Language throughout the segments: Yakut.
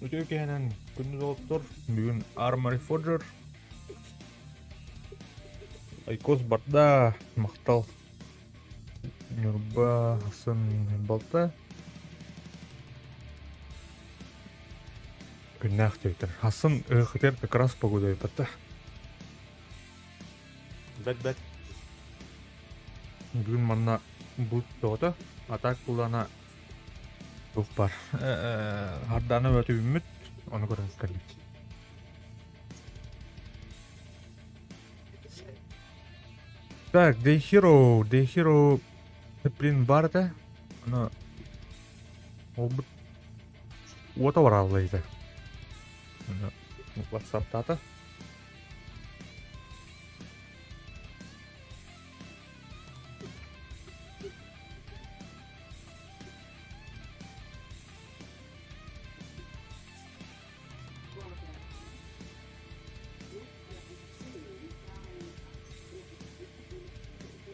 Үтүө киэһэнэн күндү доҕоттор, бүгүн Armory Forger Айкос барда, махтал. Ньурба сын балта. Күннээх диэбиттэр. Хасын ыһыктыгар как раз погода барда. Бэт-бэт. Бүгүн манна бут тоҕото, а так булана туох бар. Хардаана өтүүммүт, ону көрөн кэллибит. Так, The Hero, The Hero, блин, бар этэ. Аны ол уота бараалла этэ. WhatsApp-таата.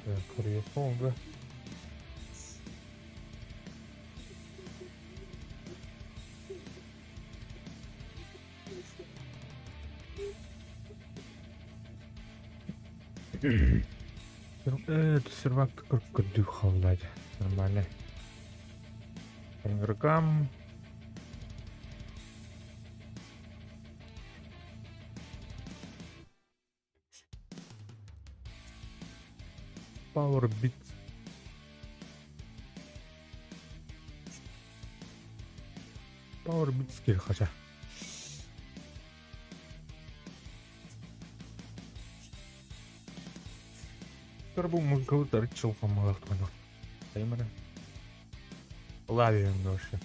Так, Риохонга. Сервак көрдүү хаалла нормально. Игрокам. Power Bit. Power Bit skill хача. Бу музыкалы тарыт чылхаммалах туһанар. Таймара. Лавием вообще.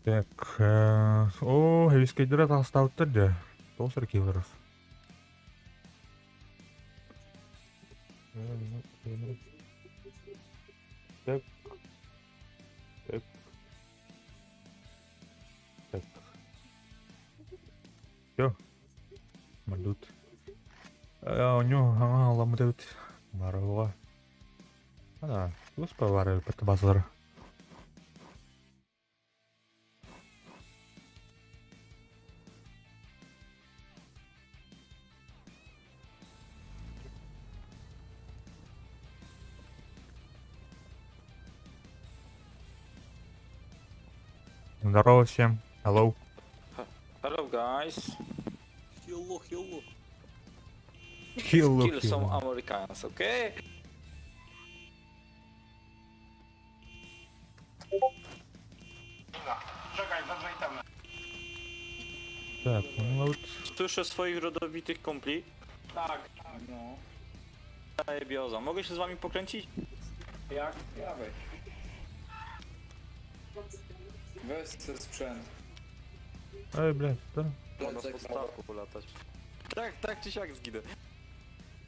Так, о, хэвискэйдэрэ таастаабыттар дьэ. Тоҕус эрэ килограмм. Так. Так. Так. Все. Мальдут. Оонньуу хаҥа аламмыт эбит. Барыга. А, туспа баар эбит базалара. Здорово всем. Hello. Hello guys. Hello, hello. Hello, Kill some hello. Americans, okay? Czekaj, wezmę itemy. Так, unload. Słyszę swoich rodowitych kumpli. Tak. No. Daję bioza. Mogę się z wami pokręcić? Jak? Dawaj. Weź se sprzęt. Эй, блядь, да? Można Plecak. po statku latać. Tak, tak czy siak zginę.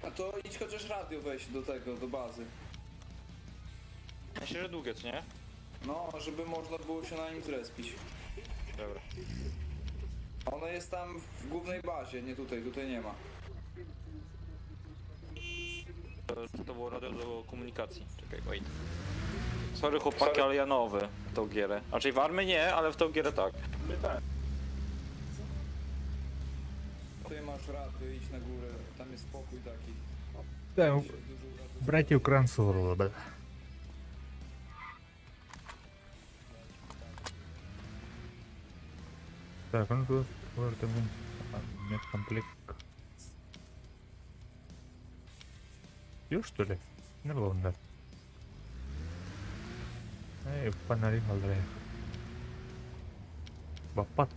A to idź chociaż radio weź do tego, do bazy. Myślę, że długie, co nie? No, żeby można było się na nim zrespić. Dobra. Ono jest tam w głównej bazie, nie tutaj, tutaj nie ma. To było radio do komunikacji. Czekaj, wait. Sorry chłopaki, ale ja nowy w tą gierę. Raczej w army nie, ale w tą gierę tak. Tutaj masz radio, idź na górę, tam jest pokój taki. Да, Się dużo radio- братья украинцы, да. Так, ну тут вот это, блин, медкомплект. Пью, что ли? Ну ладно. Эй, фонари халдырай. Баппат.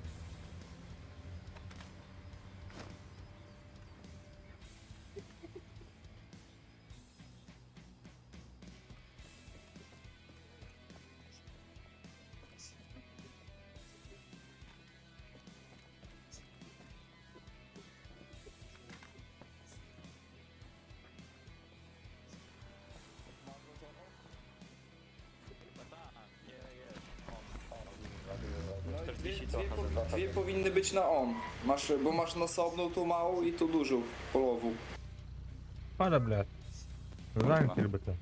Dwie powinny być na on. Masz, bo masz nasobną tą małą i tą dużą polową. Пада, блядь. Знаем ребята.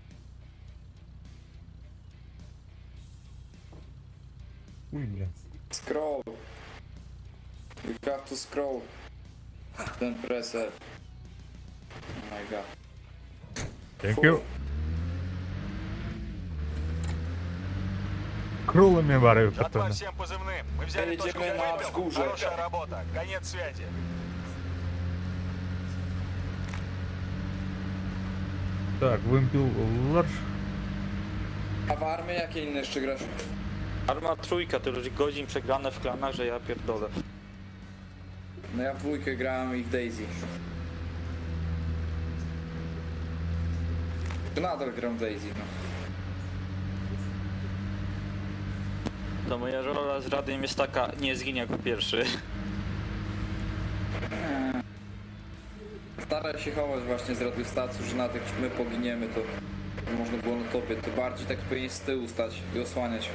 Уй, блядь. Scroll. You have to scroll. Then press F. Oh my god. Thank you. Крулами варю, Жатва пацаны. всем позывным. Мы взяли точку Перейдем на «Вымпел». взгуже. Хорошая работа. Конец связи. Так, вымпел ларш. A w armię jakie inne jeszcze grasz? Arma trójka, tyle że godzin przegrane w klanach, że ja pierdolę. No ja w dwójkę grałem i w Daisy. Nadal gram w Daisy, no. To moja rola z radiem jest taka, nie zgiń jako pierwszy. Staraj się chować właśnie z radiostacji, że na tych my poginiemy, to można było na topie. To bardziej tak powinien z tyłu stać i osłaniać.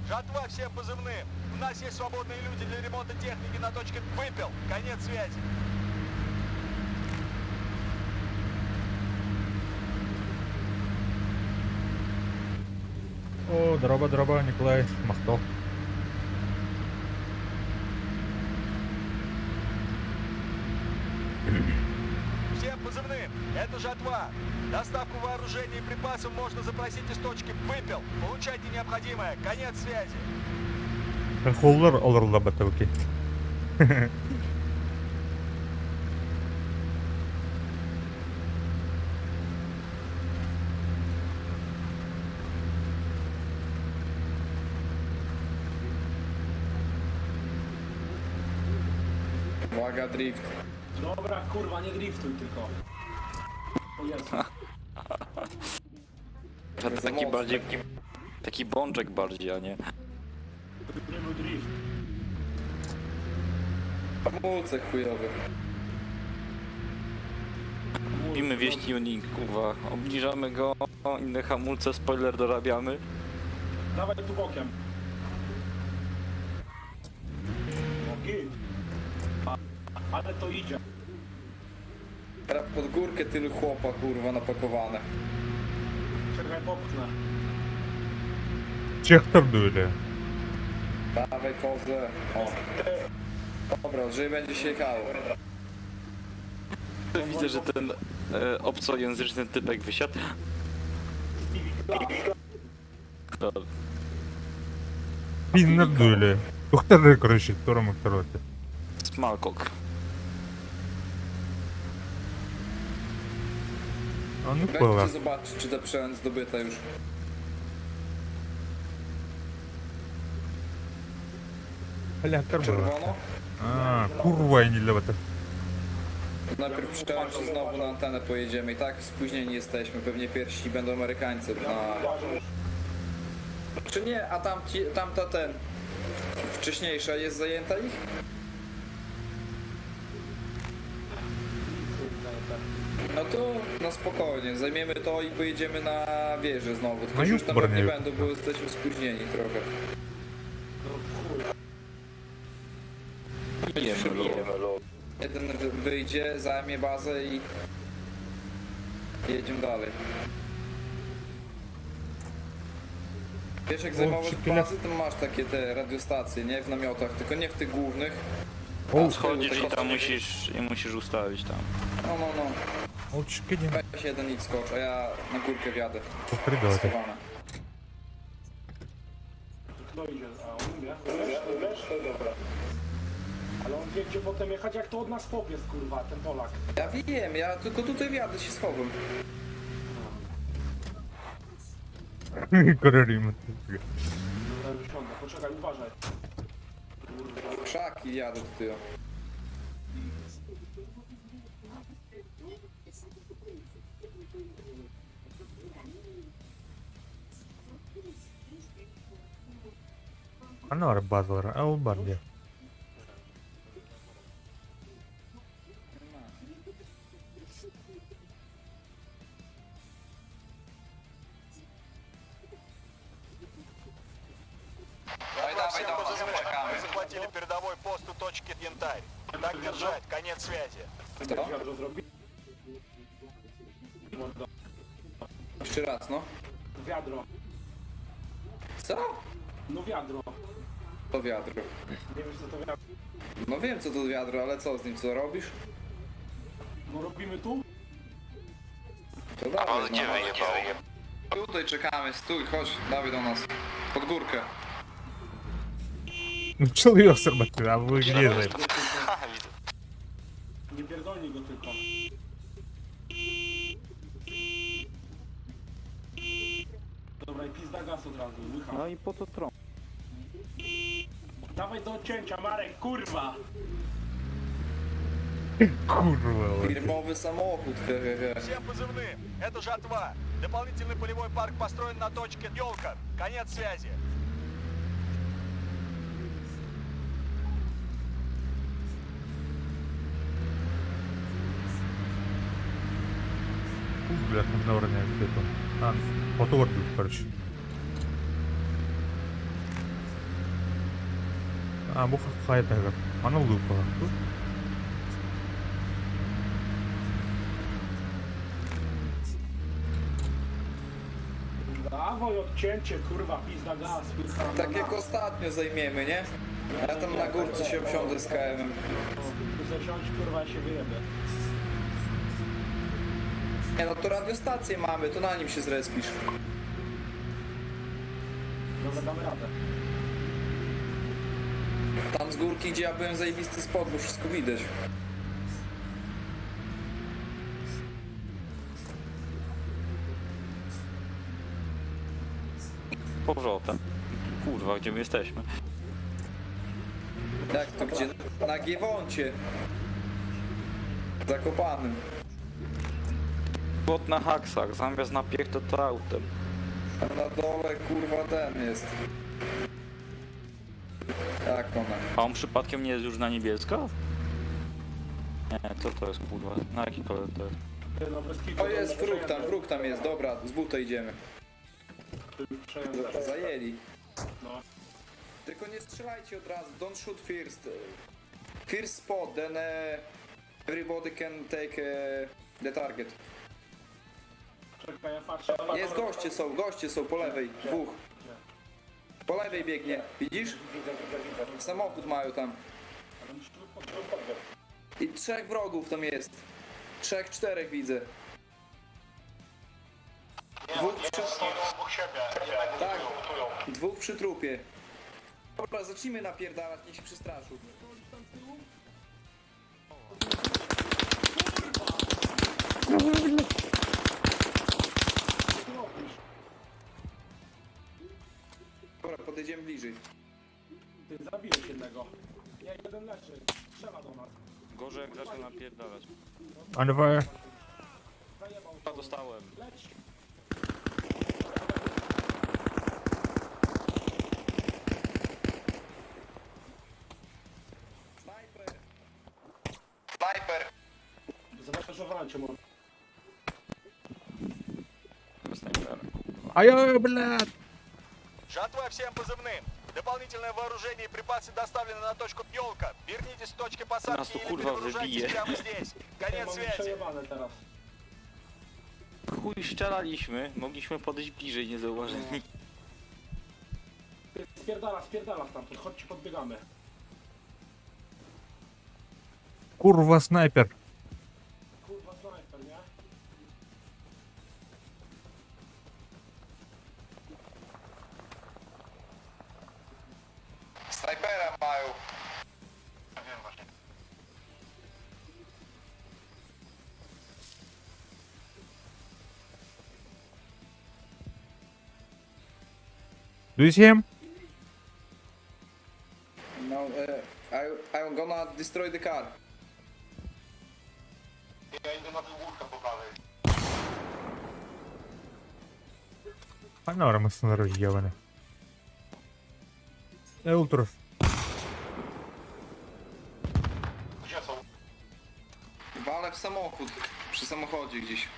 Жатва всем позывным. У нас есть свободные люди для ремонта техники на точке «Вымпел». Конец связи. О, дроба, дроба, Николай Махтов. Всем позывным. Это жатва. Доставку вооружения и припасов можно запросить из точки «Вымпел». Получайте необходимое. Конец связи. Холлар олорла баталки. Uwaga, drift. Dobra, kurwa, nie driftuj tylko. O Jezu. To Za taki mocno. bardziej... Taki bączek bardziej, a nie... Nie był drift. Hamulce chujowe. Robimy wieś tuning, kurwa. Obniżamy go, inne hamulce, spoiler dorabiamy. Dawaj tu bokiem. No git. Ale to idzie. Teraz pod górkę tylu chłopa, kurwa, napakowane. Czekaj, popchnę. Чехтер дули. Dawaj kozę. O. Dobra, że będzie się jechało. Widzę, że ten obcojęzyczny typek wysiadł. To Пиннер дули. Тухтер, короче, туром короче. Smalkok. А ну было. Weźcie zobaczyć, czy ta przełęcz zdobyta już. Бля, было. Czerwono? А, курва, я не для этого. Najpierw przełęcz i znowu na antenę pojedziemy. I tak spóźnieni jesteśmy, pewnie pierwsi będą Amerykańcy. Na... Czy nie? A tamci, tamta ten... Wcześniejsza jest zajęta ich? No to no spokojnie, zajmiemy to i pojedziemy na wieżę znowu. Tylko No że już już tam pewnie brnie. będą, bo jesteśmy spóźnieni trochę. Jemy, lol. Jeden wyjdzie, zajmie bazę i jedziemy dalej. Wiesz, jak zajmować чекаля. bazy, to masz takie te radiostacje, nie? W namiotach, tylko nie w tych głównych. О, Schodzisz i tam musisz ustawić tam. No, no, no. Олчки, не Weź jeden idź skocz, a ja na górkę wjadę. Повтори давайте. Schowane. Kto idzie? A on umie? Umiesz? Umiesz? To dobra. Ale on wie gdzie potem jechać, jak to od nas chłop jest, kurwa, ten Polak. Ja wiem, ja tylko tutaj wjadę się schowam. Корорим. Dobra, wysiądę. Poczekaj, uważaj. Kurwa. Krzaki jadę tutaj. o. Ханна баар базалара? А ол бар дии. Dawaj, dawaj, Всем do nas, позывным. czekamy. Мы захватили передовой пост у точки Янтарь. Так держать, конец связи. Co? Wiadro zrobi. Mordo. Jeszcze raz, no. Wiadro. Co? No wiadro. To wiadro. Nie wiesz co to wiadro. No wiem co to wiadro, ale co z nim, co robisz? No robimy tu? To dawaj, no. Tutaj czekamy, stój, chodź, dawaj do nas. Pod górkę. Ну чё сорбатыр, а вы где же? Nie pierdolnij go tylko. Dobra i pizda gaz od razu, łycha. No i po co trąb? Dawaj do odcięcia, Marek, kurwa! Kurwa. Firmowy samochód, he, he, he. Всем позывным. Это Жатва. Дополнительный полевой парк построен на точке Елка. Конец связи. Бля, на уровне где-то. А, фотограф, короче. А, бу хайта Аны улуп Dawaj odcięcie, kurwa, pizda gaz, łycha. Tak na jak nas. ostatnio zajmiemy, nie? Ja tam na górce się obsiądę z KM-em. Tu zasiądź, kurwa, ja się wyjebę. Nie no, to radiostację mamy, to na nim się zrespisz. Dobra, damy radę. Tam z górki, gdzie ja byłem zajebisty spot, bo wszystko widać. Powrotem. Kurwa, gdzie my jesteśmy? Jak to gdzie? Na Giewoncie. Zakopanym. Bot na haksach, zamiast na piechotę to autem. A na dole kurwa ten jest. Jak ona? A on przypadkiem nie jest już na niebiesko? Nie, co to jest kurwa? Na jaki kolor to jest? Ty, No, bez kitu, O jest już wróg tam, przejęte. wróg tam jest, dobra, z buta idziemy. To już przejęte. Zajęli. No. Tylko nie strzelajcie od razu, don't shoot first. First spot, then everybody can take the target. Czekaj, ja patrzę. Jest, goście są po lewej, dwóch. Po lewej biegnie, widzisz? Widzę, widzę, widzę. Samochód mają tam. Ale musimy podbiec. I trzech wrogów tam jest. Trzech, czterech widzę. Dwóch przy... Tak, dwóch przy trupie. Dobra, zacznijmy napierdalać, niech się przestraszył. Co ty robisz? Dobra, podejdziemy bliżej. Ty zabiłeś jednego. Nie, jeden leży. Strzela do nas. Gorzej jak zaczął napierdalać. Under fire. Zajebał. Kurwa, dostałem. Leć. Snajper! Snajper! Zaangażowałem cię, mordo. Bez snajpera, kurwa. Ай, блядь! Жатва всем позывным. Дополнительное вооружение и припасы доставлены на точку Елка. Вернитесь к точке Нас посадки tu, или kurwa, перегружайтесь wybije. прямо здесь. Конец Mamy связи. przejebane teraz. Chuj strzelaliśmy, mogliśmy podejść bliżej niezauważeni. Ty spierdala, spierdala stamtąd. Chodźcie, podbiegamy. Kurwa, снайпер. Kurwa, snajper, nie? Snajpera mają. Do you see him? No, I, I'm gonna destroy the car. Панорама снаружи, ебаный. Ол турар. Gdzie są? Walę w samochód. Przy samochodzie gdzieś.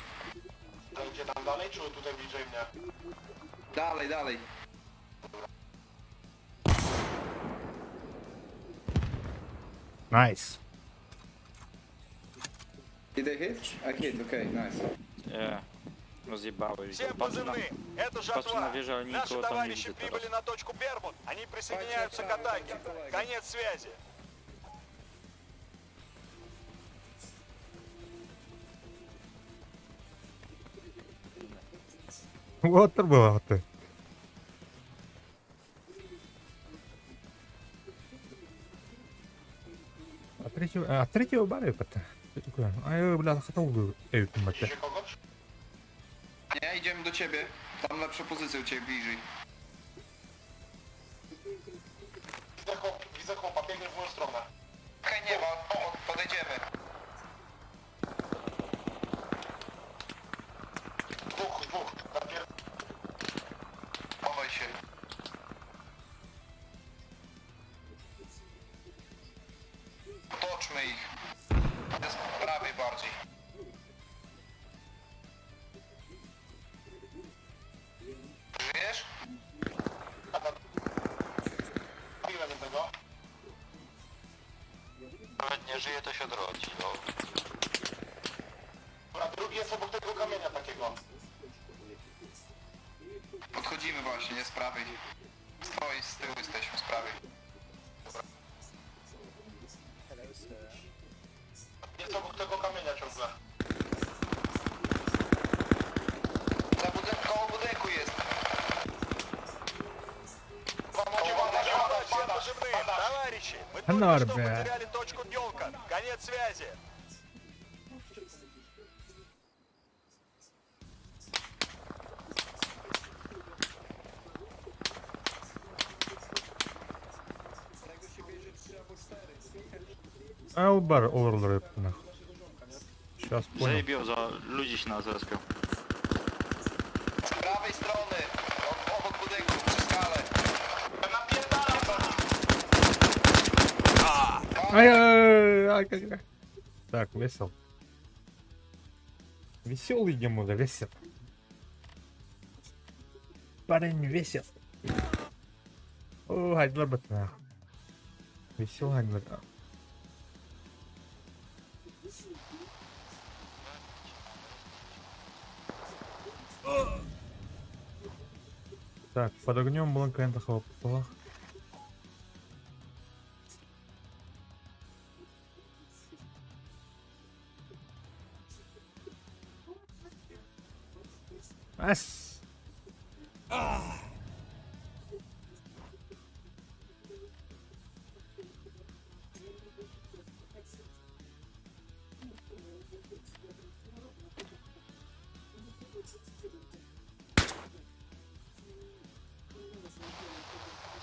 Gdzie tam dalej, czy tutaj bliżej mnie? Dalej, dalej. Nice. Did I hit? I hit, okay, nice. Nie. Rozjebałeś go. Всем Patrzę na, позывным. Это patrzę na жатва. wieżę, ale Наши nikogo tam nie товарищи widzę прибыли teraz. на точку Бермут. Они присоединяются к атаке. Конец связи. Уотер была ты. А третьего, а третьего бара это. А я, бля, хотел бы Gdzie kogoś? Nie, idziemy do ciebie. Tam lepsza pozycja u ciebie bliżej. Widzę, chłop, widzę chłopa, biegnie w moją stronę. Okej, nie ma, podejdziemy. Dwóch, dwóch. Napier... Chowaj się. Otoczmy ich. Z prawej bardziej. Żyjesz? Biłem jednego. Nawet nie żyje, to się odrodzi. No. Dobra, drugi jest obok tego kamienia takiego. Podchodzimy właśnie, nie z prawej. Z twojej, z tyłu jesteśmy, z prawej. Jest obok tego kamienia ciągle. Za budynku, koło budynku jest. Жатва всем позывным. Товарищи, мы только Норм, что бля. потеряли точку Елка. Конец связи. Албар олорлар нахуй. Сейчас понял. Zajebił za ludzi się na zespią. Z prawej strony, obok budynku, przy skale. Ай, ай, ай, ай, ай. Так, весел. Веселый немного, весел. Парень весел. О, гайдлар бат нахуй. Веселый гайдлар. Так, под огнем была какая-то хлопала. Ас!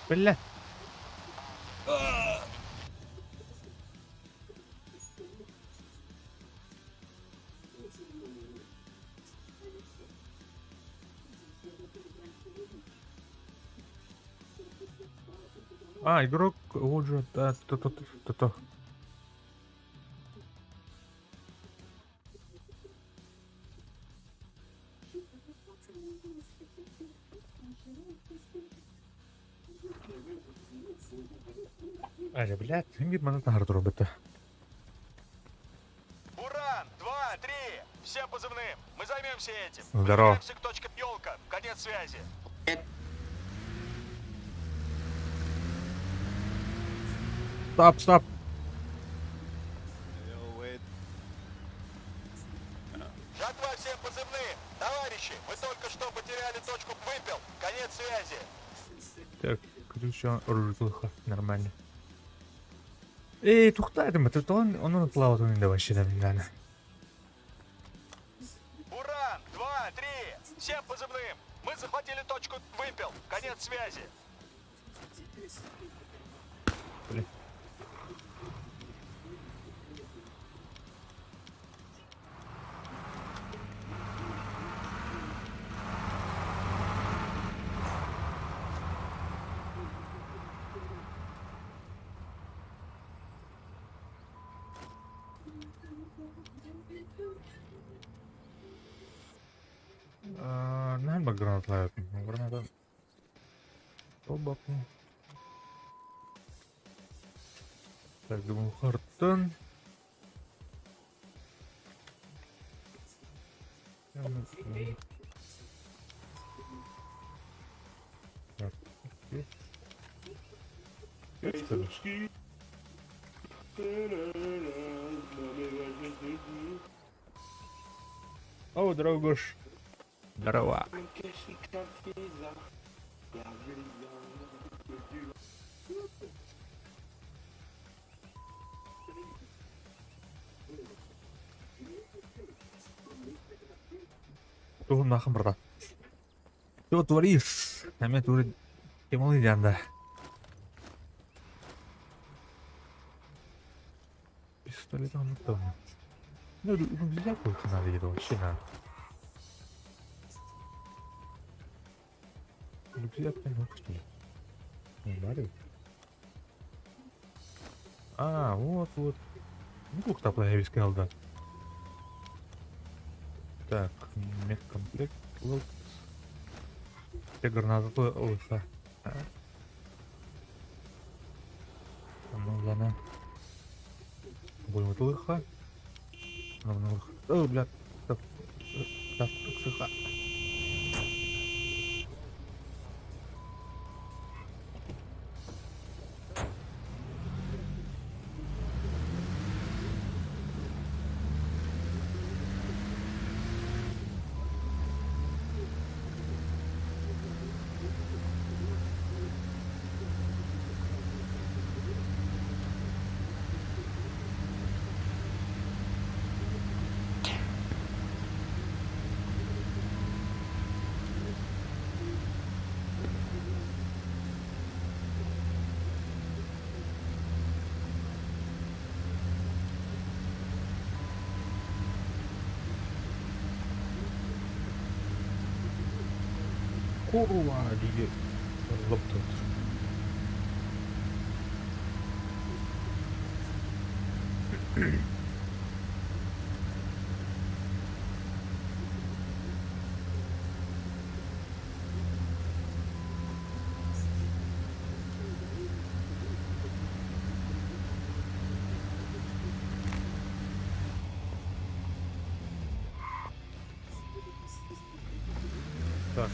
Бля. А, игрок уже да, то то то то. Але, блядь, він мене награду робити. Буран, 2, 3. Всем позывным. Мы займемся этим. Здорово. Выдвигаемся к точке Елка. Конец связи. Стоп, стоп. Жатва всем позывным. Товарищи, мы только что потеряли точку Вымпел. Конец связи. Так, короче, оружие нормально. Эй, тухтайдым, это он, он отлавал, он не вообще, наверное. Буран, 2, 3. Всем позывным. Мы захватили точку Вымпел. Конец связи. Блин. Наһаа элбэх гранаталаабыппын. Граната Тобаппын. Так, думаю, хартан. Так, есть. Есть, что ли? О, дорогуш. Здорово. Тугун нахын брат. Что творишь? Әмә туры Кемал янда. Пистолет он там. Ну, рюкзак надо где-то вообще надо. Рюкзак не что ли? Не барит. А, вот, вот. Ну, как там я сказал, да. Так, медкомплект. Вот. Те гранаты лыха. Ну, ладно. Будем лыха. Ну, лыха. О, бля. Так, так, так, Курва, диye лоптут. Так,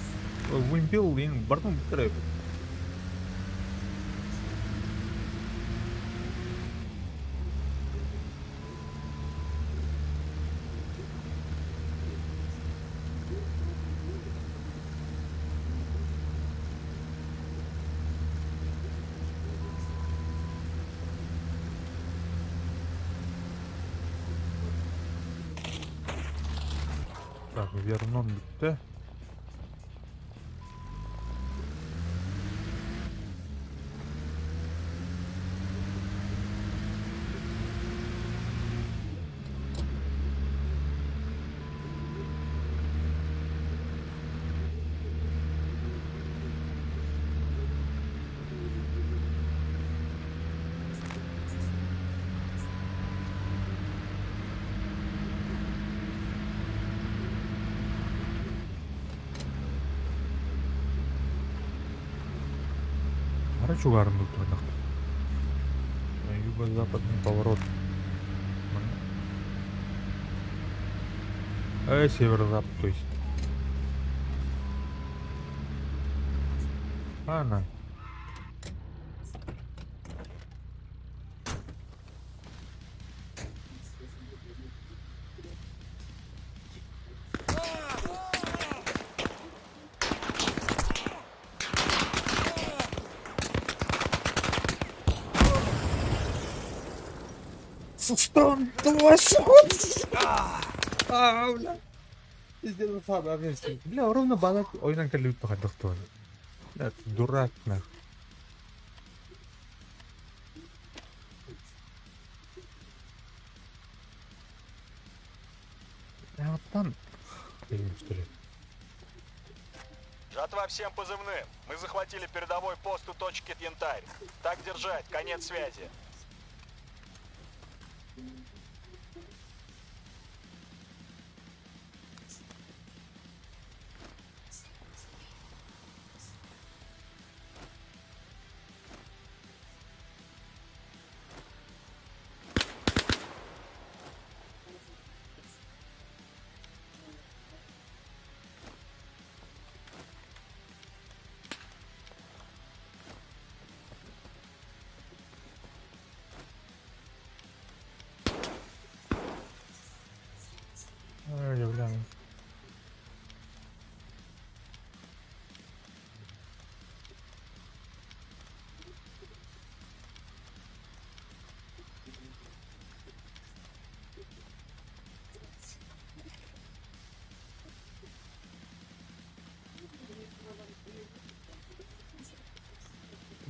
вымпел in бартон биттереп. Так, Вернон битте. Чугарым тут. Юго-западный поворот. Северо-запад, то есть. Ана. Что? А, бля. Пиздец, Бля, ровно банак ойнан кэлли тухадахтуан. Бля, ты дурак, нах. А вот там... Что ли? Жатва всем позывным. Мы захватили передовой пост у точки Янтарь. Так держать, конец связи.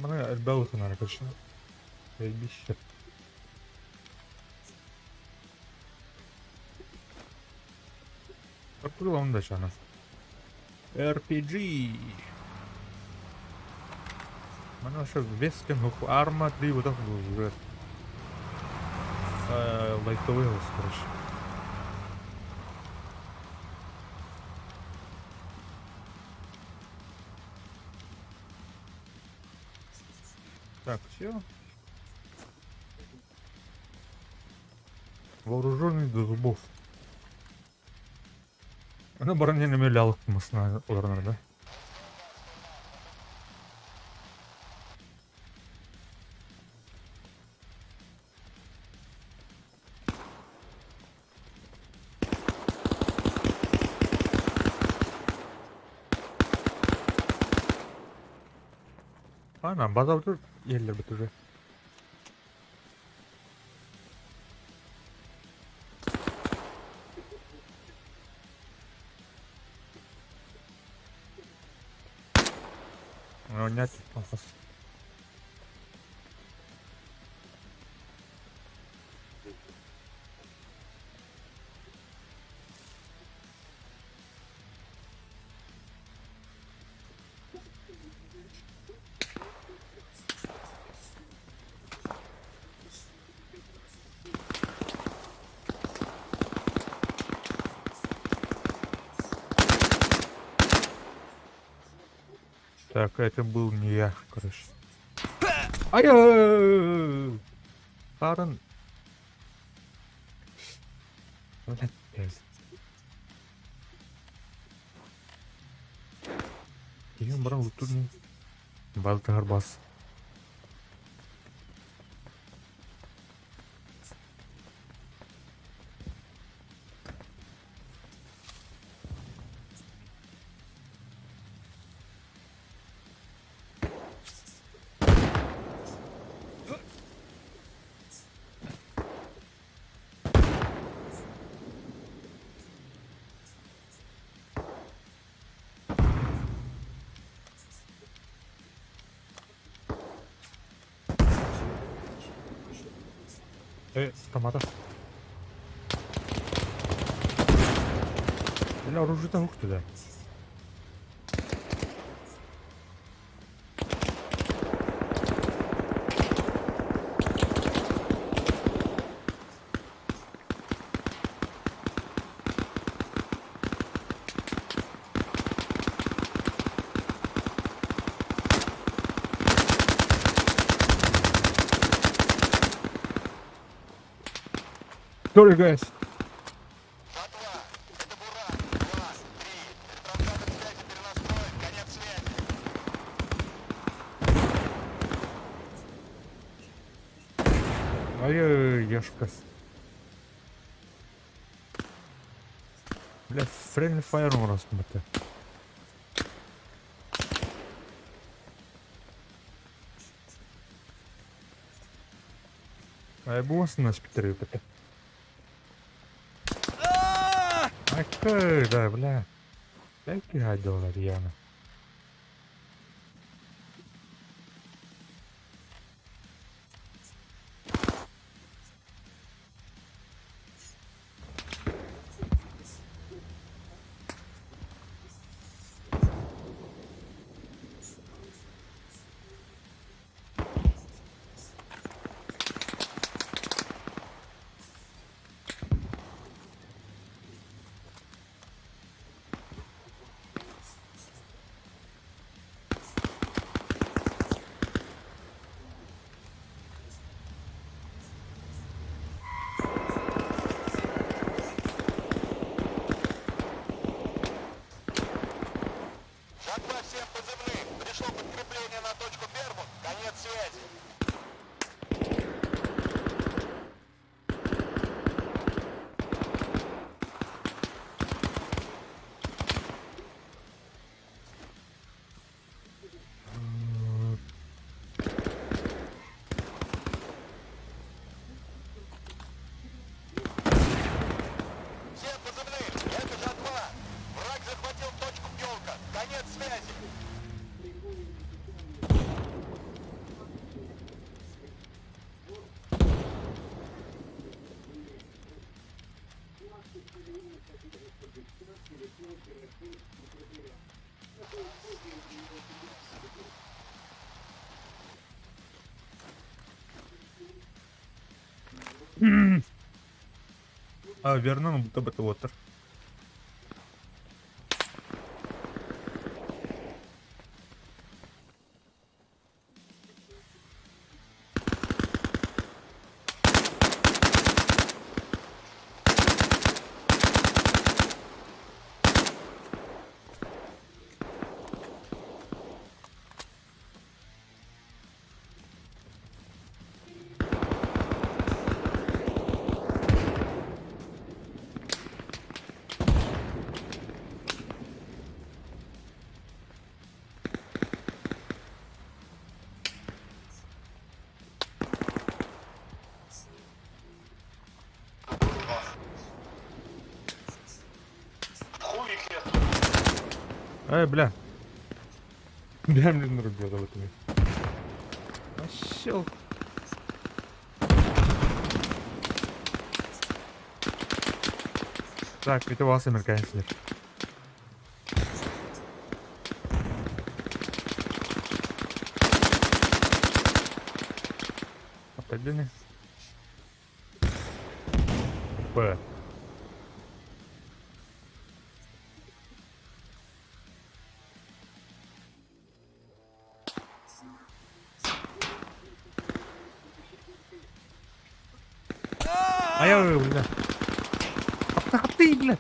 Маны элбэх утунара короче. Заебись. Артур чана. RPG. Маны ошо вескен арма 3 вот так уже. Лайтовый короче. Так, все. Вооруженный до зубов. Аны баран немелялык мысына оларнар да. Aynen bazı yerler bitirdi. Oynat olmaz. Так, это был не я, короче. Ай! Харан. Блядь. Кийин баран лутурни. Балтагар бас. Автомата. Бля, оружие ух ты, да. Sorry, guys. Жатва, это Буран, 2, 3. Транслятор связи перенастроен, конец связи. Ай, Яшка. Бля, friendly fire у нас это. Ай, босс нас это. Ай, да, бля. Дай гадила, Яна. Жатва всем позывным. Пришло подкрепление на точку Бермуд. Конец связи. Всем позывным. Это Жатва. Враг захватил точку Пёлка. Конец связи. А, Вернон будто бы это отыр. Chuj ich jest. Эй, бля. Бля, блин, рубил в этом. Щелк. Так, это вас американец. Опять Б. А я, бля. А ты, бля.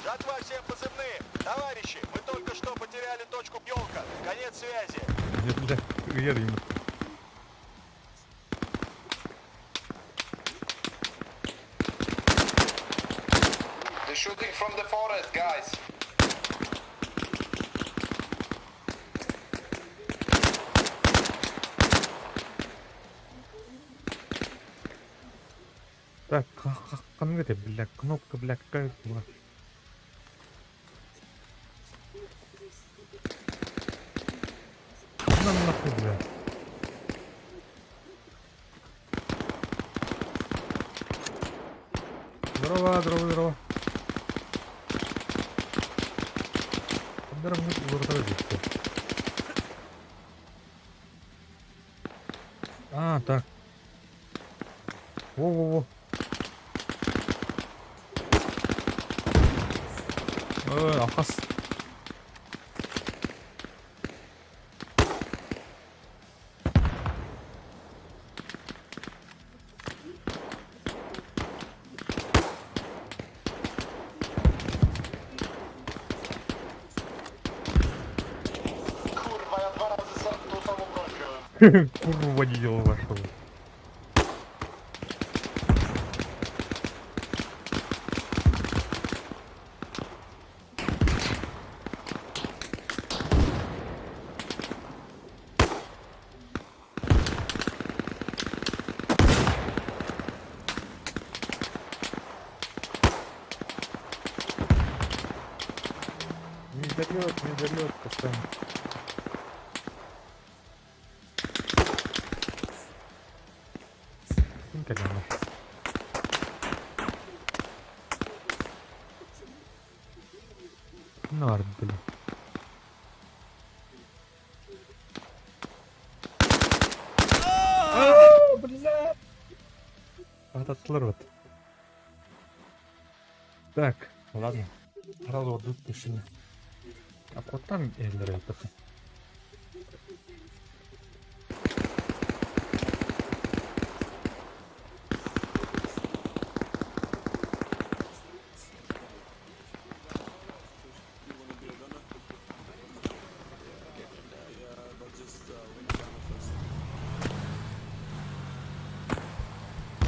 Жатва всем позывные. Товарищи, мы только что потеряли точку Елка. Конец связи. Я, бля, где ему? They're shooting from the forest, guys. Так, это, бля, кнопка, бля, какая была? На нахуй, бля. Здорово, здорово, здорово. Здорово, здорово, здорово. А, так. Во-во-во. Алхас. Kurwa, ja dwa razy sam tą samą broń wziąłem. Kurwa не делал вашего. Не дает, не дает постоянно. Кинь-ка, Норм, блин. Бля! Вот. Так, ладно. Сразу вот тут пиши. А вот там эллеры это.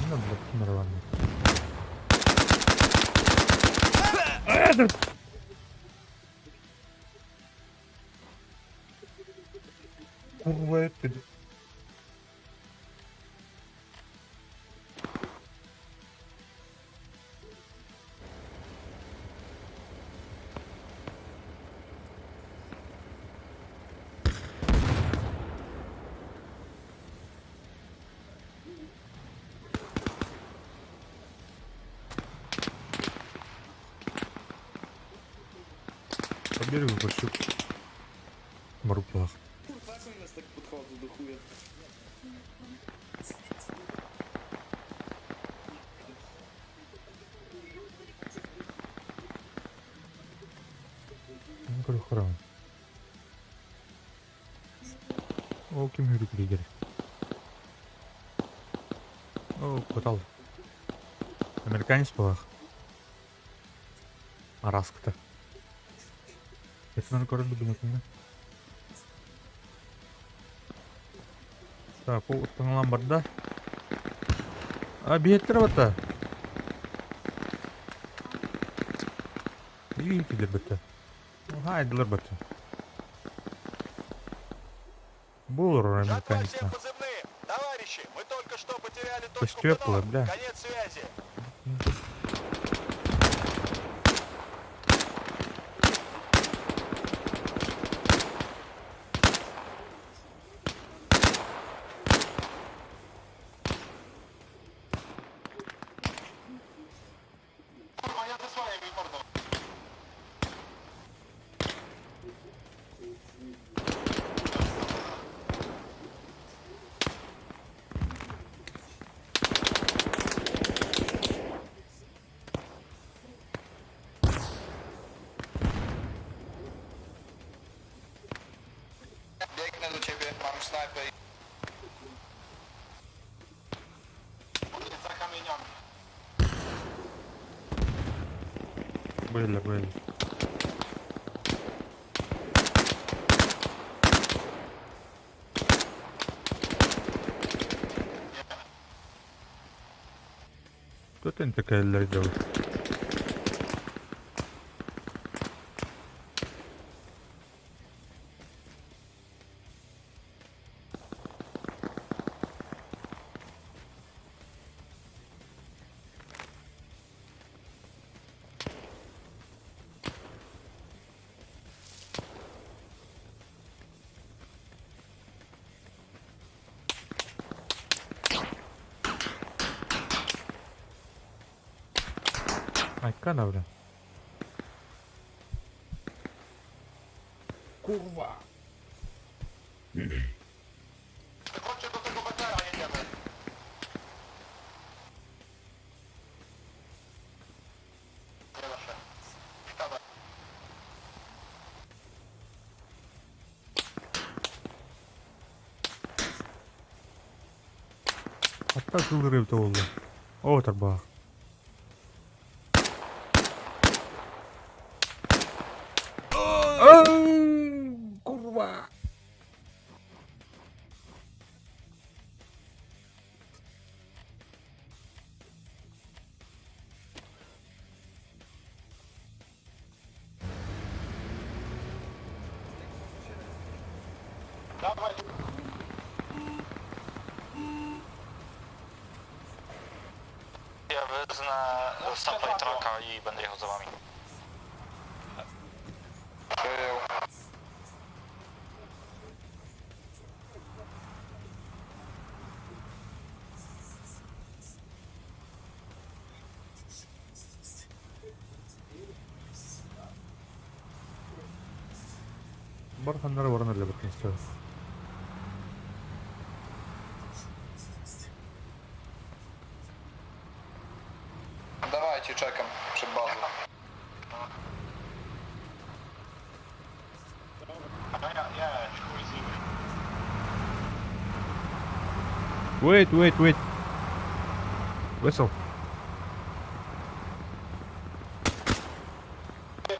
Ну, блядь, нормально. Курва, ты. Берегу көрсүк Боруктаах. Kurwa, jak oni nas tak podchodzą do chuja? Көрө О, ким хүрүк лидер. О, кутал. Американец буолах. Араскта. Это көрөр билбин. Так, ол тыңлан барда. А, биеттер бата. И килер бата. Хайдылар бата. Булыр Жатва американец. всем позывным! Товарищи, мы только что потеряли точку Постёпла, П0. бля. Конец связи. Biegnę do ciebie, mam snajpę i... Za kamieniami. Были, были. Кто ты такая делает? Айка, бля. Kurwa! Chodźcie do tego BTR-a, jedziemy. Nie da się. Dawaj. Hatta kıldırıyor da oldu. O tarba. Kurwa. Dawaj! Ja wezmę supply trucka i będę jechał za wami. Przyjął. Барханнары баран эле бир istiyorum. Dawajcie, czekam przed bazą. Ja, jedź, chuj z nimi. Wait, wait, wait. Whistle.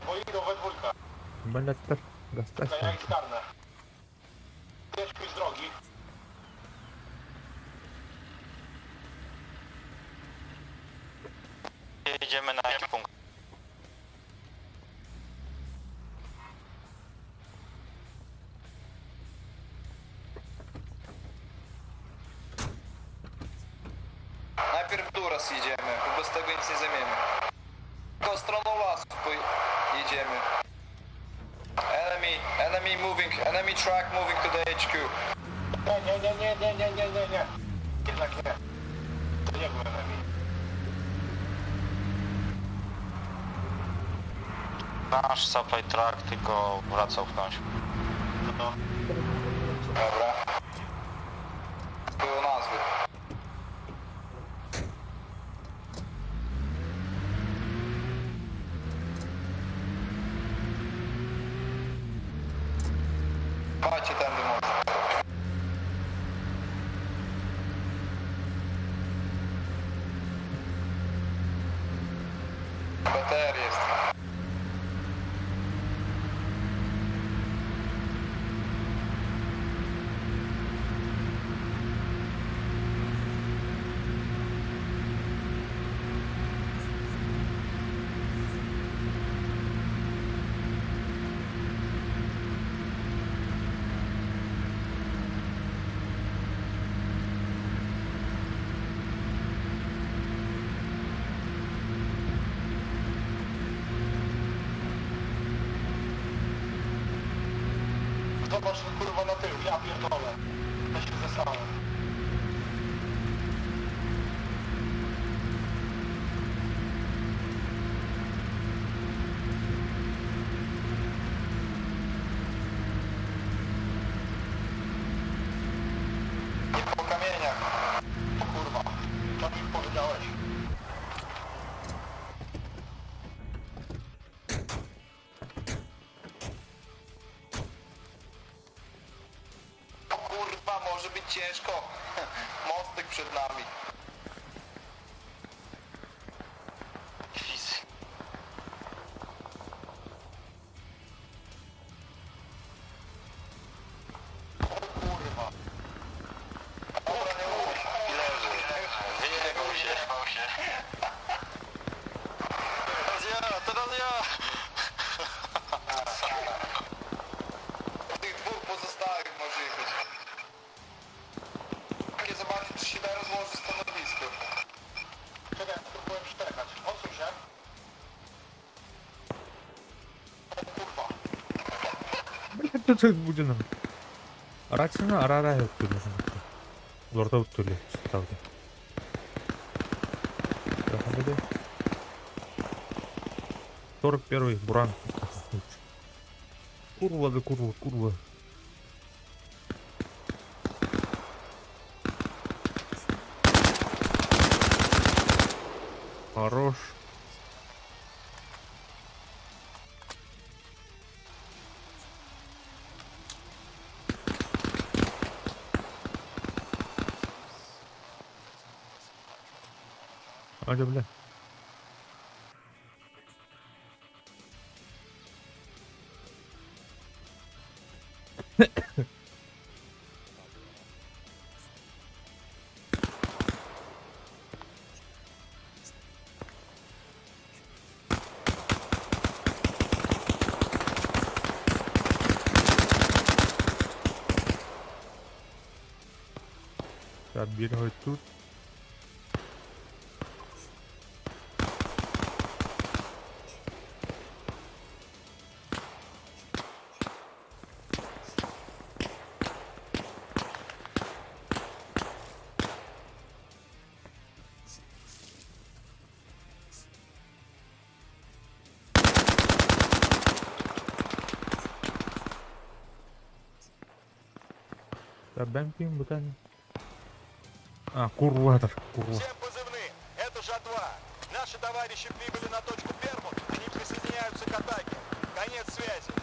Bo idą we dwójkę. Блять, достать. Ja ich zgarnę. Jedź chuj z drogi. Jedziemy na jaki punkt? Najpierw w Duras jedziemy, bo bez tego nic nie zajmiemy. Tylko stroną lasu jedziemy. Enemy, enemy moving, enemy truck moving to the HQ. Nie, nie, nie, nie, nie, nie, nie, nie, nie. Jednak nie. To nie był enemy. Nasz supply truck tylko wracał cofnąć. No. Dobra. Było nazwy. Chodźcie tędy może. BTR jest. Zobacz kurwa na tył, ja pierdolę. Ja się zesrałem. Nie po kamieniach. O kurwa, co mi powiedziałeś? O kurwa, może być ciężko. Mostek przed nami. Kwis. O kurwa. Dobra, nie mów. I leży. Wyjebał się. Teraz ja, teraz ja! Tych dwóch pozostałych może jechać. Takie zobaczyć, czy się da rozłożyć stanowisko. Czekaj, ja spróbuję przejechać. Odsuń się. O kurwa. Блядь, тут будет нам. Рацияны ара-ара өттүлү. Лорда өттүлү. Ставды. 41 буран. Курва да курва, курва. Хорош. Hadi бля. Так, бегают тут. Так, бэмпим, бутан. А, курва, так, курва. Всем позывным. Это Жатва. Наши товарищи прибыли на точку Бермут. Они присоединяются к атаке. Конец связи.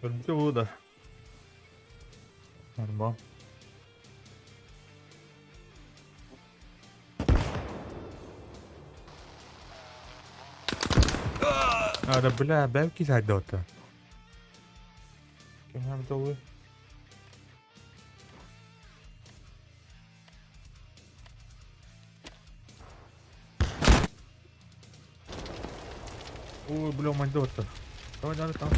Өлбүтэ да. Арба. А, да бля, бәлки зайдота. Кем долы? Ой, бля, мандота. Давай, давай, там.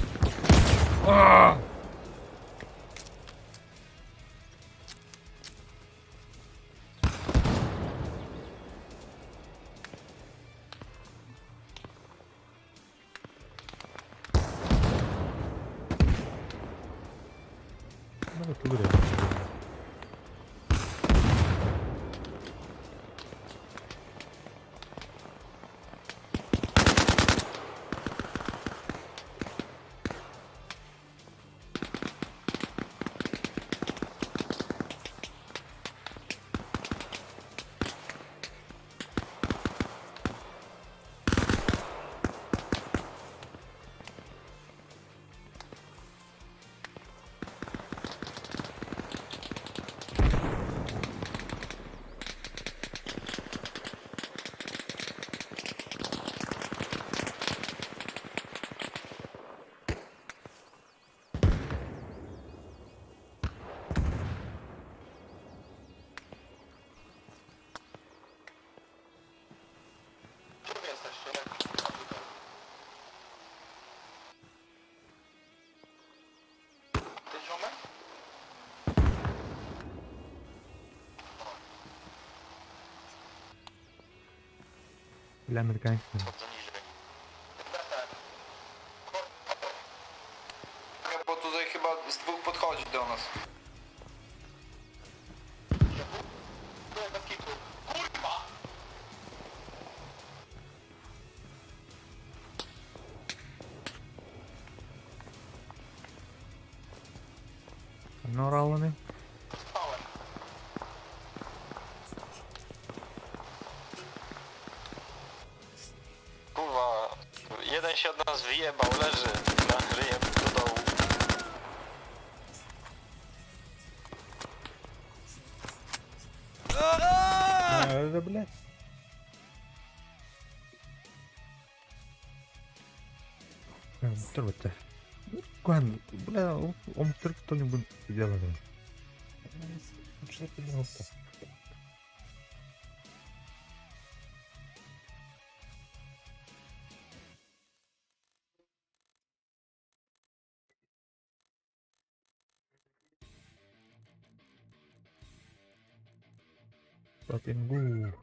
Бля, американец. Bo tutaj chyba z dwóch podchodzi do nas. Нораланы. Kurwa, jeden się od nas wyjebał, leży na ryjem do dołu. А, да, блядь. Турбата. Куан, бля, он только кто-нибудь делает. Что ты делал-то? Fucking goo.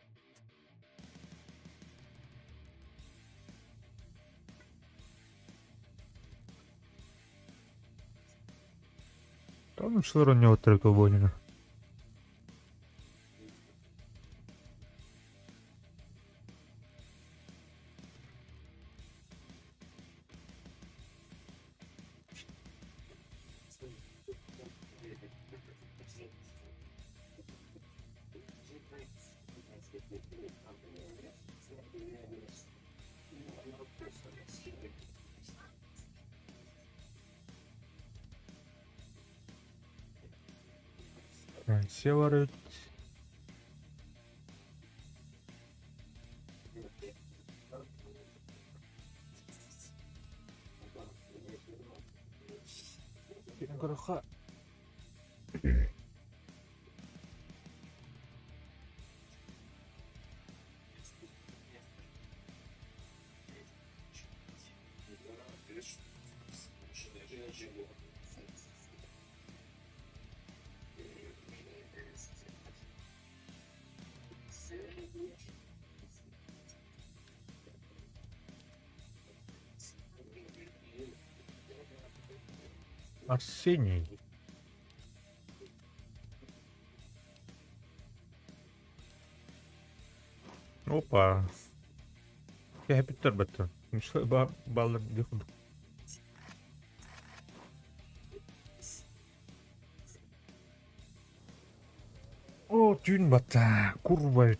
Там что не отрыв. Северы. Арсений. Опа. Я Питер. Мишле баллар дихуд. О, түүн бата. Курва.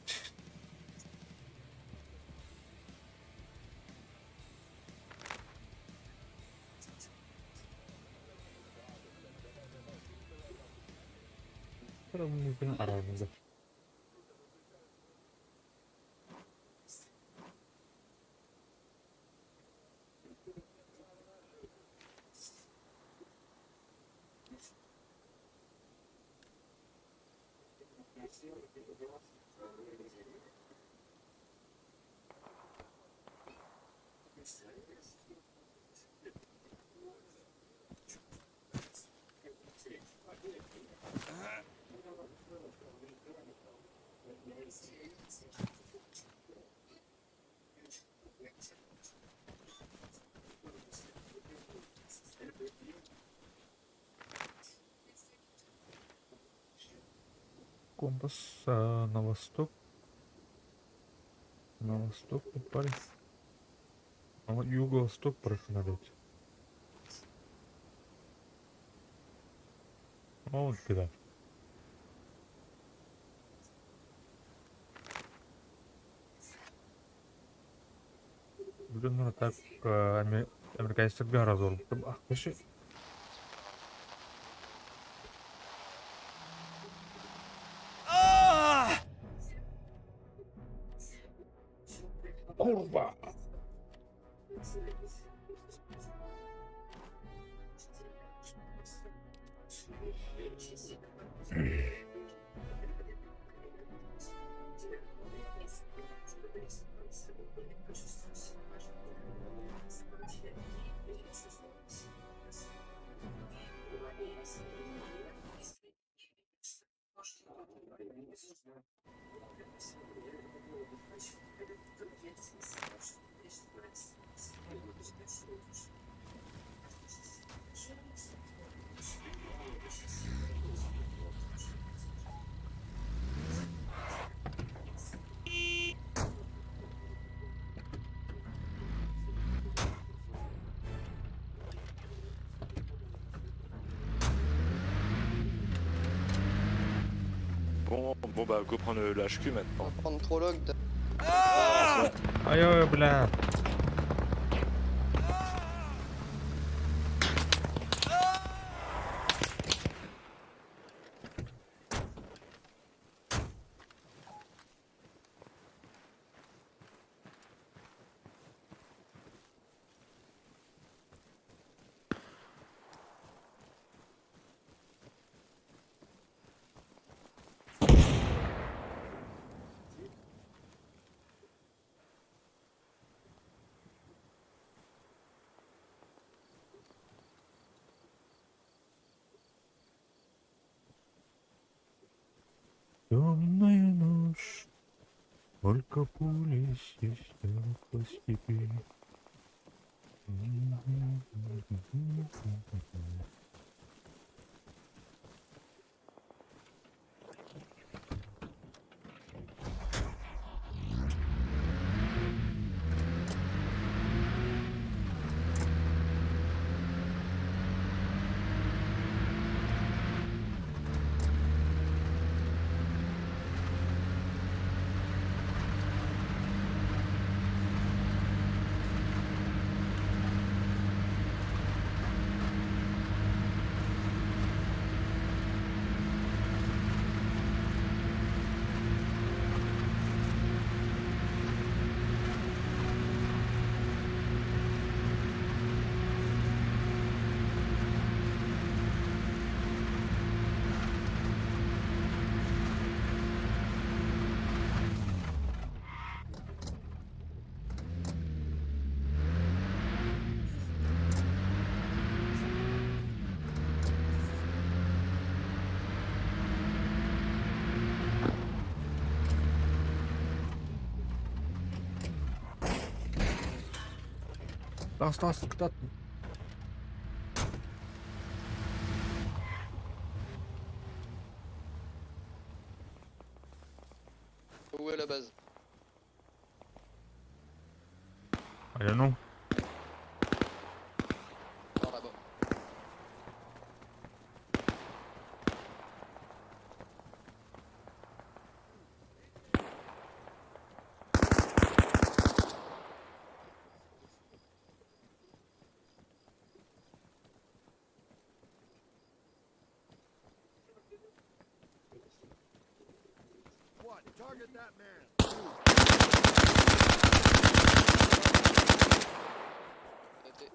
Aramızda. Компас на восток. На восток упали. На юго-восток прошу надо. Вот куда. Бүгүн так американецтарга разор. Ах, Курва! Bon, bon bah go prendre le HQ maintenant. On va prendre prologue. Ай-ой, бля. Темная ночь, только пули свистят по степи. Тас, тас, кто? Où est la base? I don't know. Par là-bas. Noté.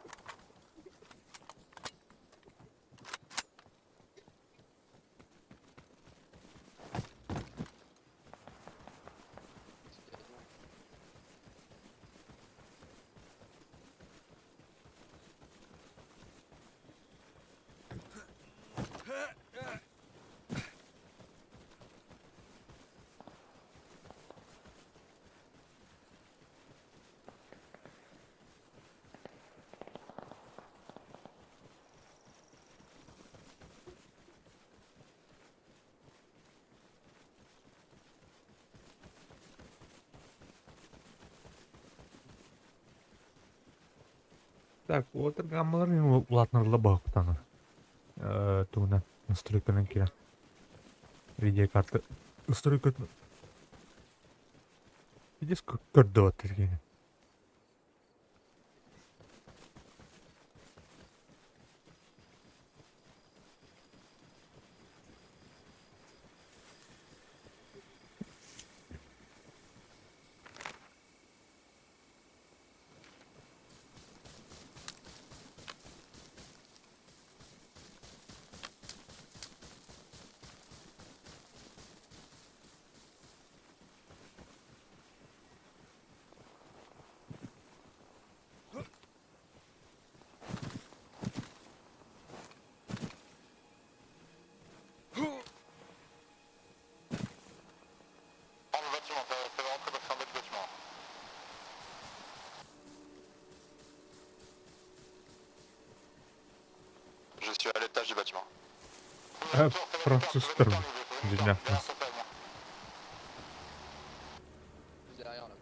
Так, уотар гаммаларын улаатынарла баһыктаҥа. Тугунан настройканан киирэн. Видеокарта настройкатын Видишь, көрдөбөт кини. Французтар дьиҥнээх. Derrière là.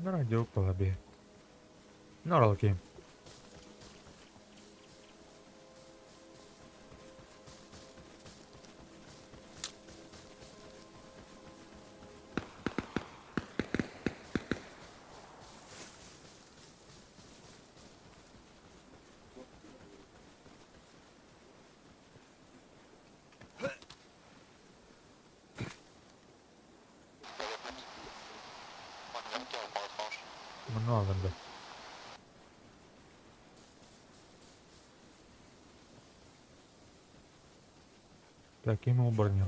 На радио полоби. Норалки. Мануал да. Так, ему броня.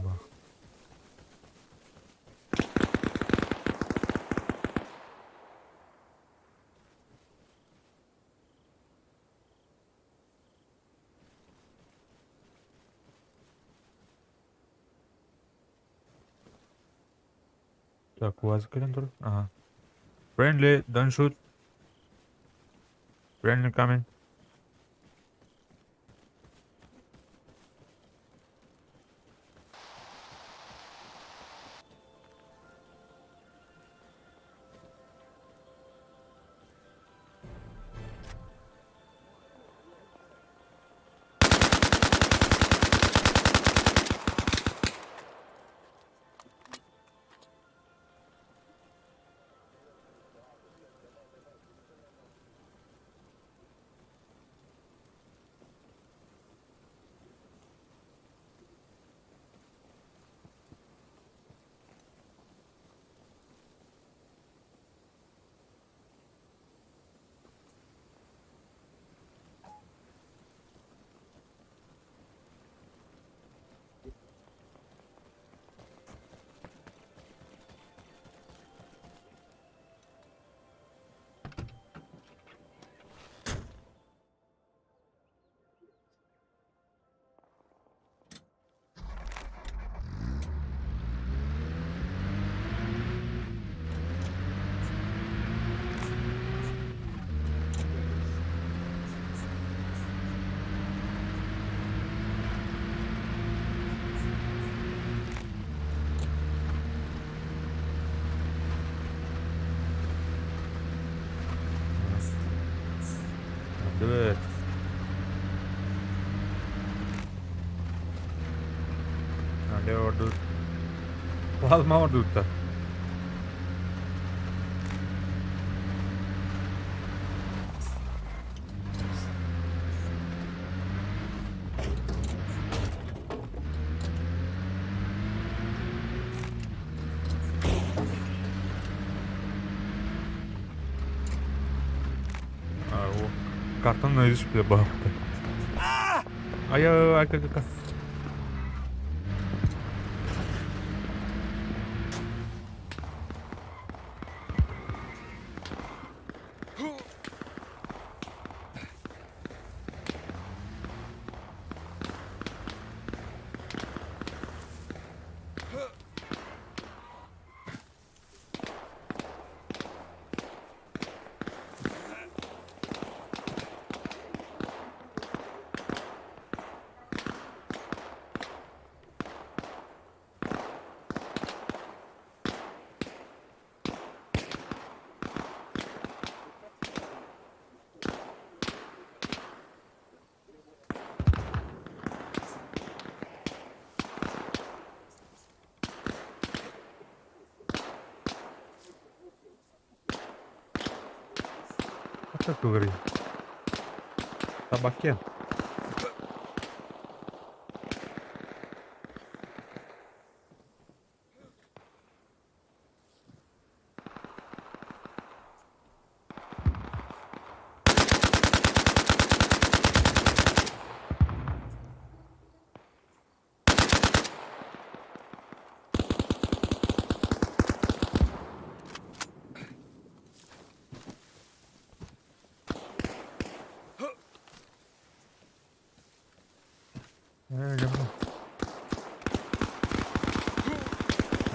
Так, у вас календур? Ага. Friendly, don't shoot. Friendly coming. Do it. Плазма ордута. Картон наизусть бахта. Ай, ай, ай, ай, Тугрый. Табакен.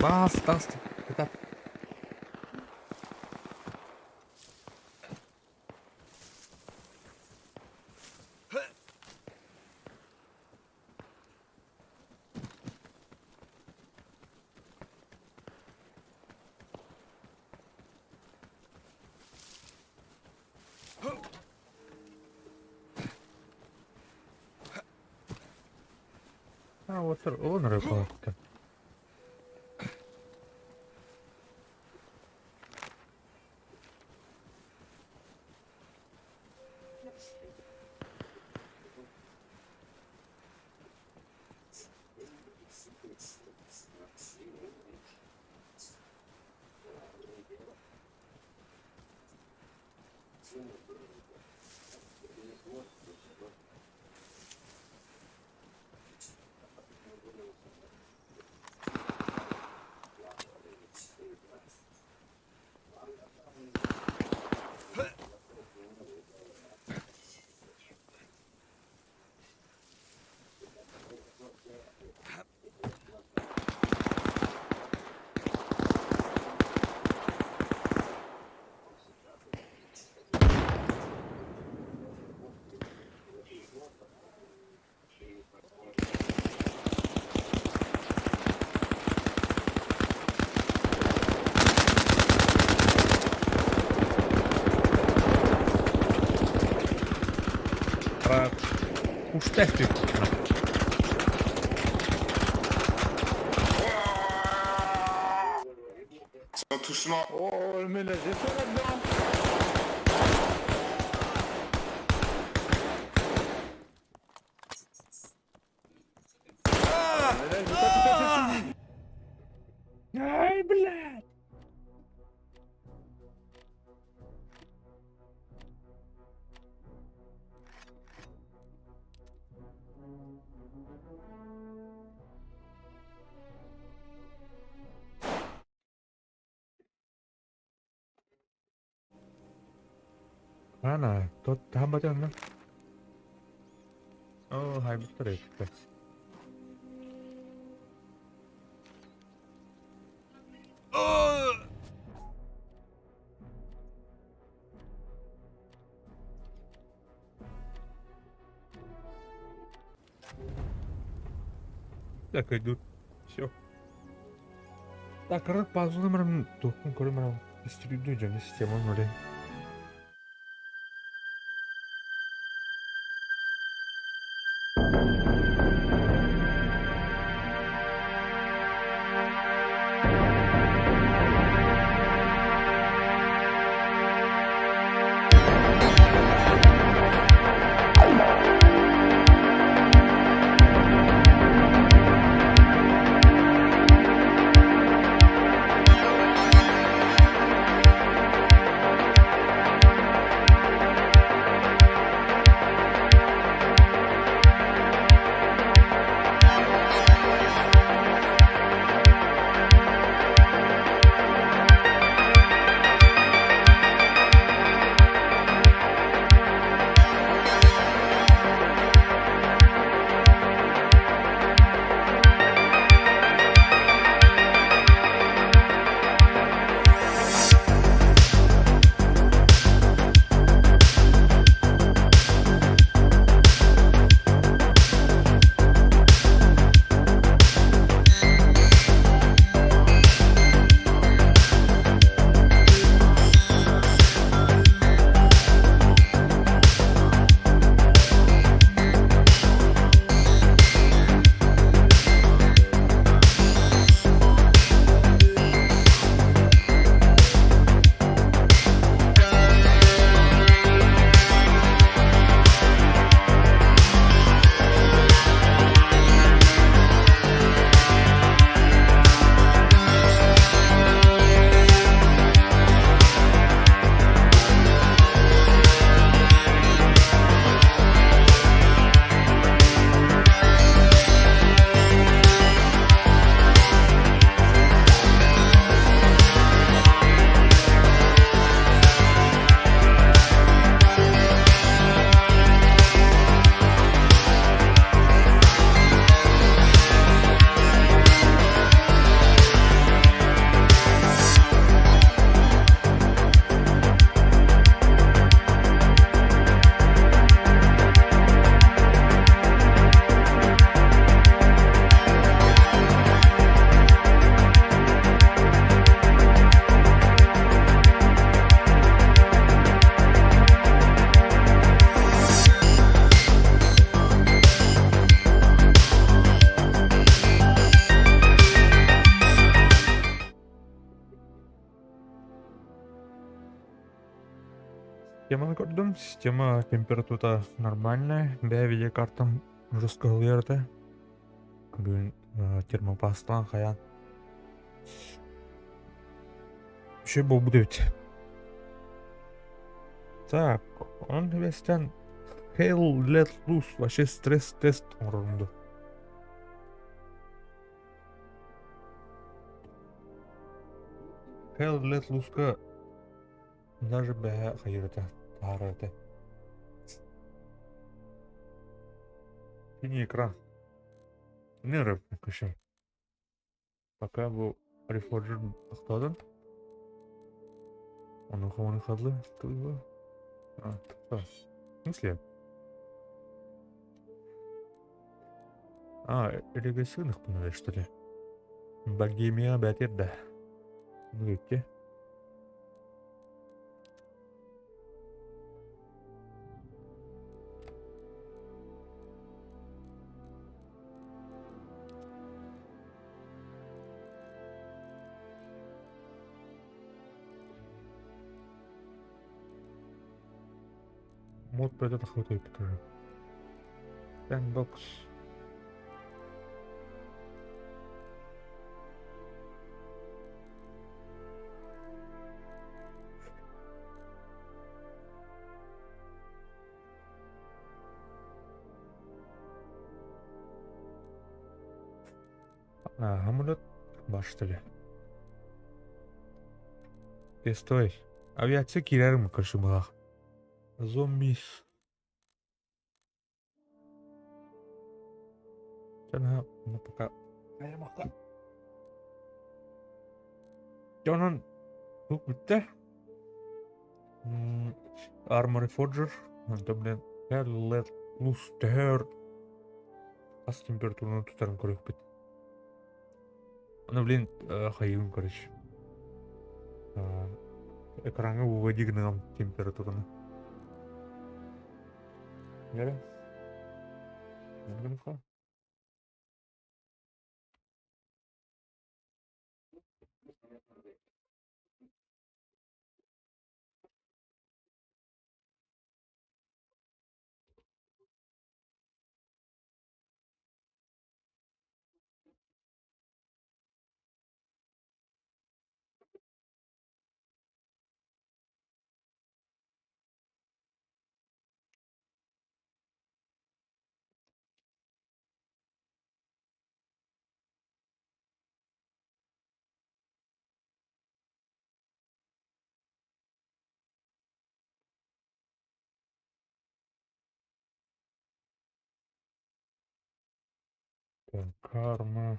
Бас, тас, кытат. А, вот он рыбалка. Куштэх Oh, mais là, j'ai fait là-dedans. Mais là, j'ai pas tout à fait suivi. Ай, блядь! Ана, тот хамбатан. Оо, хайбыттар эттэ. Так, идут. Все. Так, рад пазлымрам, тухун көрмрам. Истрюдю жана система нуле. Системаны көрдүм. Система температурата нормальная. Бэйэ видеокартам жестко ылыйар этэ. Бүгүн термопастаан хайаан. Үчүгэй буолбут эбит. Так, онон түбэстэн Hell Let Loose вообще стресс-тест оҥорорум дуо? Hell Let Loose-ка даже бэһэ хайыыр этэ, таһаарар этэ. Синий экран. Не рэп, Пока бу Reforger тохтоотун. Онуоха ону хадлы тылы. А, в смысле? А, регрессивных что ли? Богемия бәтер да. Ну, Мод пойдет охотой покажу. Sandbox. Самолет баштали. Ты стой. Авиация киирэрим көрсүмэлэх. Зомбис. Ну пока. Дьэ онон туох бүттэ? Armory Forger, онтон блин, Let Loose төһөр хас температураны тутарын көрүөхпүт. Аны блин, хайыыбын короче. Экраҥҥа выводи гыныам температураны. Нэрэ? Так, карма.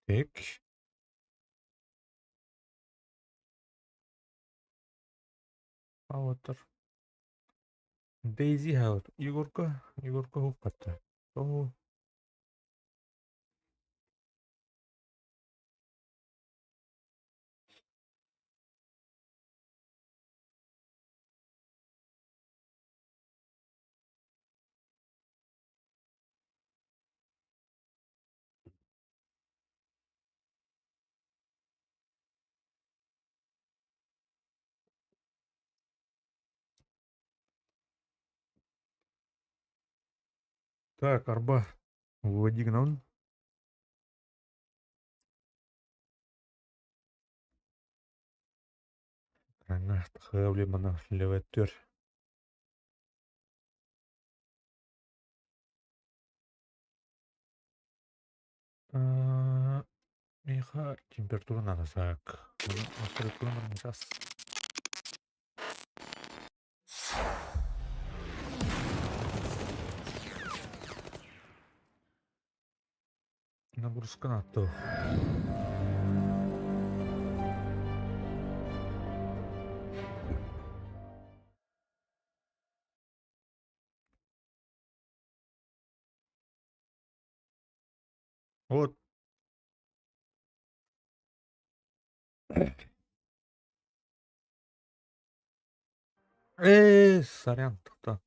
Так. Аватар. Дейзи Хелл. Егорка. Егорка хуппатта. О. Так, арба. Выводи гнон. Леветтер. Миха температура надо так. Сейчас. Нагрузка на то. Вот. Ээ, сорян, тоқтаа.